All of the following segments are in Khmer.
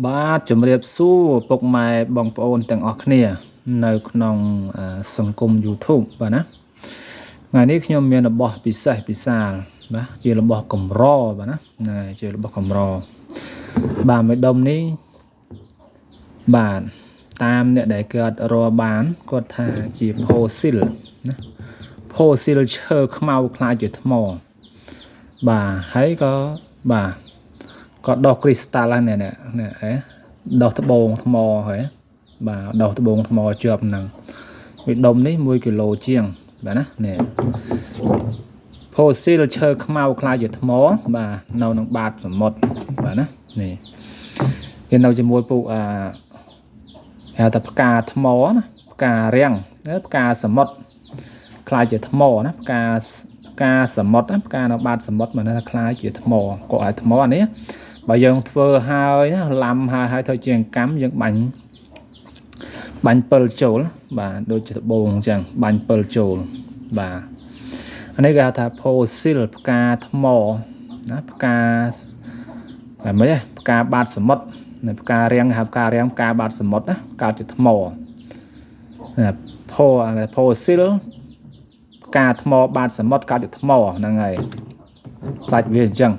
បាទជំរាបសួរពុកម៉ែបងប្អូនទាំងអស់គ្នា នៅក្នុងសង្គម YouTube បាទណាថ្ងៃនេះខ្ញុំមានរបស់ពិសេសពិសាលបាទជារបស់កម្របាទណាណាជារបស់កម្របាទមួយដុំនេះបាទតាមអ្នកដែលគាត់រកបានគាត់ថាជាផូស៊ីលណាផូស៊ីលឈើខ្មៅខ្លាយជាថ្មបាទហើយក៏បាទក៏ដោះគ្រីស្តាល់ហ្នឹងនេះនេះអេដោះត្បូងថ្មហើយបាទដោះត្បូងថ្មជាប់ហ្នឹងមួយដុំនេះ1គីឡូជាងបាទណានេះផូស៊ីលឈើខ្មៅខ្លាយជាថ្មបាទនៅនឹងបាតសមុទ្របាទណានេះគេនៅជាមួយពួកអាហៅថាផ្កាថ្មណាផ្ការាំងផ្កាសមុទ្រខ្លាយជាថ្មណាផ្កាផ្កាសមុទ្រណាផ្កានៅបាតសមុទ្រមិនថាខ្លាយជាថ្មក៏ឲ្យថ្មអានេះបើយើងធ្វើហើយឡាំហើយហើយធ្វើជាកម្មយើងបាញ់បាញ់ពិលចូលបាទដូចជាត្បូងអញ្ចឹងបាញ់ពិលចូលបាទអានេះគេហៅថាផូស៊ីលផ្កាថ្មណាផ្កាតែម៉េចផ្កាបាតសមុទ្រនៅផ្ការាំងហៅផ្ការាំងផ្កាបាតសមុទ្រណាកើតជាថ្មផូផូស៊ីលផ្កាថ្មបាតសមុទ្រកើតជាថ្មហ្នឹងហើយសាច់វាអញ្ចឹង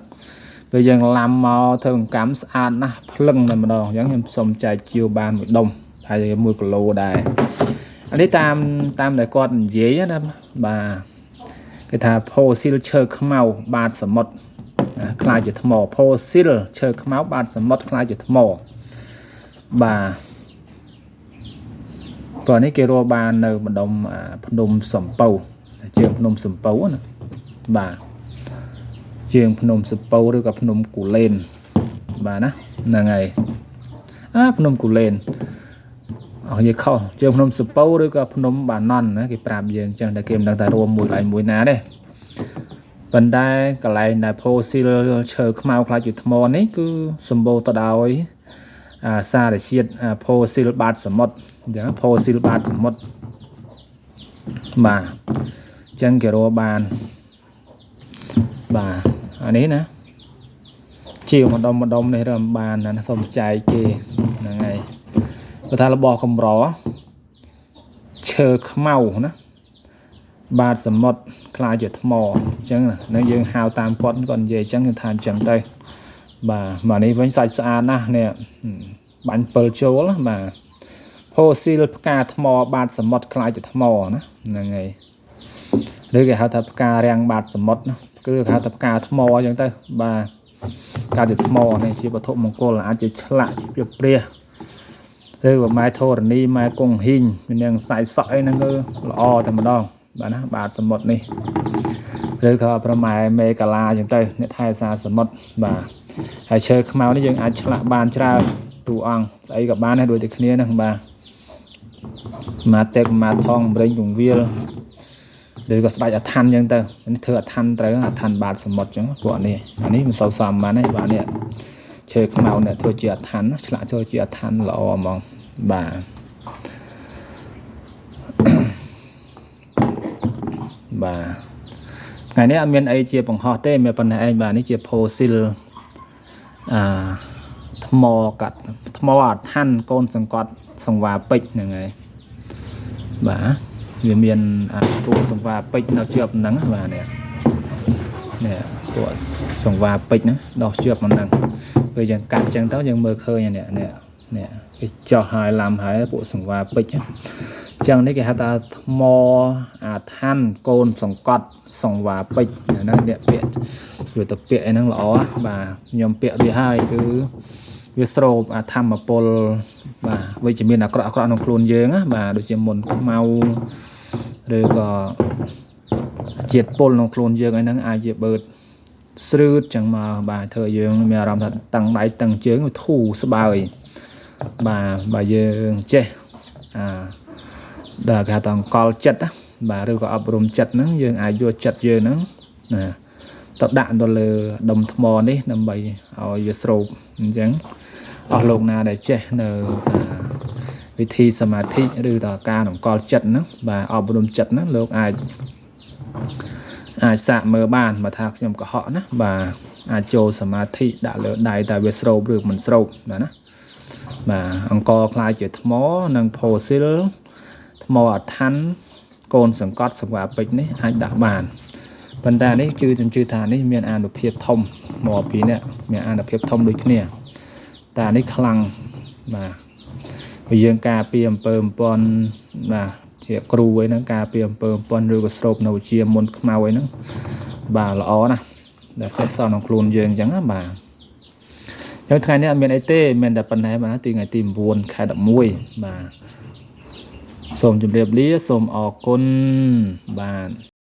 ពេលយើងឡាំមកធ្វើអង្កាំស្អាតណាស់ភ្លឹងតែម្ដងអញ្ចឹងខ្ញុំសុំចែកជាវបានមួយដុំហើយ1គីឡូដែរអានេះតាមតាមដែលគាត់និយាយណាបាទគេថាផូស៊ីលឈើខ្មៅបាតសមុទ្រណាខ្លាយជាថ្មផូស៊ីលឈើខ្មៅបាតសមុទ្រខ្លាយជាថ្មបាទព្រោះនេះគេរកបាននៅម្ដុំភ្នំសំពៅជើងភ្នំសំពៅណាបាទជើងភ្នំសំពៅឬក៏ភ្នំគូលែនបាទណាហ្នឹងហើយអាភ្នំគូលែនអស់និយាយខុសជើងភ្នំសំពៅឬក៏ភ្នំបាណន់ណាគេប្រាប់យើងអញ្ចឹងតែគេមិនដឹងថារួមមួយកន្លែងមួយណាទេប៉ុន្តែកន្លែងដែលផូស៊ីលឈើខ្មៅខ្លាចជាថ្មនេះគឺសម្បូរទៅដោយសារជាតិផូស៊ីលបាតសមុទ្រអញ្ចឹងផូស៊ីលបាតសមុទ្របាទអញ្ចឹងគេរកបានបាទអានេះណាជាវម្ដុំម្ដុំនេះរំបានណាសូមចែកគេហ្នឹងហើយបើថារបស់កម្រឈើខ្មៅណាបាតសមុទ្រខ្លាយជាថ្មអញ្ចឹងនឹងយើងហៅតាមគាត់គាត់និយាយអញ្ចឹងគឺថាអញ្ចឹងទៅបាទមកនេះវិញសាច់ស្អាតណាស់នេះបាញ់ពិលចូលបាទផូស៊ីលផ្កាថ្មបាតសមុទ្រខ្លាយជាថ្មណាហ្នឹងហើយឬគេហៅថាផ្ការាំងបាតសមុទ្រណាគឺគេហៅថាផ្កាថ្មអញ្ចឹងទៅបាទការជាថ្មនេះជាវត្ថុមង្គលអាចជាឆ្លាក់ជាព្រះឬក៏ម៉ែធរណីម៉ែគង់ហ៊ីងមាននឹងសាយសក់អីហ្នឹងគឺល្អតែម្ដងបាទណាបាតសមុទ្រនេះឬក៏ប្រម៉ែមេកាឡាអញ្ចឹងទៅអ្នកថែសារសមុទ្របាទហើយឈើខ្មៅនេះយើងអាចឆ្លាក់បានច្រើនតួអង្គស្អីក៏បានដែរដូចតែគ្នាហ្នឹងបាទមកទេពមកថងរែងពងវាលឬក៏ស្ដេចអឋានអញ្ចឹងទៅនេះធ្វើអឋានត្រូវអឋានបាតសមុទ្រអញ្ចឹងពួកនេះអានេះមិនសូវសមបានទេបាទនេះឈើខ្មៅនេះធ្វើជាអឋានឆ្លាក់ធ្វើជាអឋានល្អហ្មងបាទបាទថ្ងៃនេះអត់មានអីជាបង្ហោះទេមានប៉ុណ្ណេះឯងបាទនេះជាផូស៊ីលអាថ្មកាត់ថ្មអឋានកូនសង្កត់សង្វាពេជ្រហ្នឹងហើយបាទវាមានពួកសង្វាពេជ្រនៅជាប់ហ្នឹងបាទនេះនេះពួកសង្វាពេជ្រហ្នឹងដោះជាប់ហ្នឹងពេលយើងកាត់អញ្ចឹងទៅយើងមើលឃើញនេះនេះនេះគេចោះហើយឡាំហើយពួកសង្វាពេជ្រអញ្ចឹងនេះគេហៅថាថ្មអាឋានកូនសង្កត់សង្វាពេជ្រហ្នឹងអ្នកពាក្យវាទៅពាក្យអីហ្នឹងល្អបាទខ្ញុំពាក្យវាហើយគឺវាស្រូបអាធម្មពលបាទវិជ្ជមានអាក្រក់អាក្រក់ក្នុងខ្លួនយើងណាបាទដូចជាមុនខ្មៅឬក៏ជាតិពុលក្នុងខ្លួនយើងអីហ្នឹងអាចជាបឺតស្រឿតចឹងមកបាទធ្វើឲ្យយើងមានអារម្មណ៍ថាតឹងដៃតឹងជើងធូរស្បើយបាទបើយើងចេះអាដែលគេហៅថាអង្គលចិត្តណាបាទឬក៏អប់រំចិត្តហ្នឹងយើងអាចយកចិត្តយើងហ្នឹងណាទៅដាក់ទៅលើដុំថ្មនេះដើម្បីឲ្យវាស្រូបអញ្ចឹងអស់លោកណាដែលចេះនៅវិធីសមាធិឬតការអង្គលចិត្តហ្នឹងបាទអប់រំចិត្តហ្នឹងលោកអាចសាកមើលបានបើថាខ្ញុំកុហកណាបាទអាចចូលសមាធិដាក់លើដៃតែវាស្រូបឬមិនស្រូបបាទណា បាទអង្គខ្លាយជាថ្មនិងផូស៊ីលថ្មអឋានកូនសង្កត់សង្វាពេជ្រនេះអាចដាក់បានប៉ុន្តែនេះគឺខ្ញុំជឿថានេះមានអានុភាពធំថ្មពីរនេះមានអានុភាពធំដូចគ្នាតែអានេះខ្លាំងបាទបើយើងការពារអំពើអំពន់បាទជាគ្រូអីហ្នឹងការពារអំពើអំពន់ឬក៏ស្រូបនៅជាមុនខ្មៅអីហ្នឹងបាទល្អណាស់ដែលសេះសល់ក្នុងខ្លួនយើងអញ្ចឹងណាបាទចឹងថ្ងៃនេះអត់មានអីទេមានតែប៉ុណ្ណេះបាទទីថ្ងៃទី9ខែ11បាទសូមជម្រាបលាសូមអរគុណបាទ។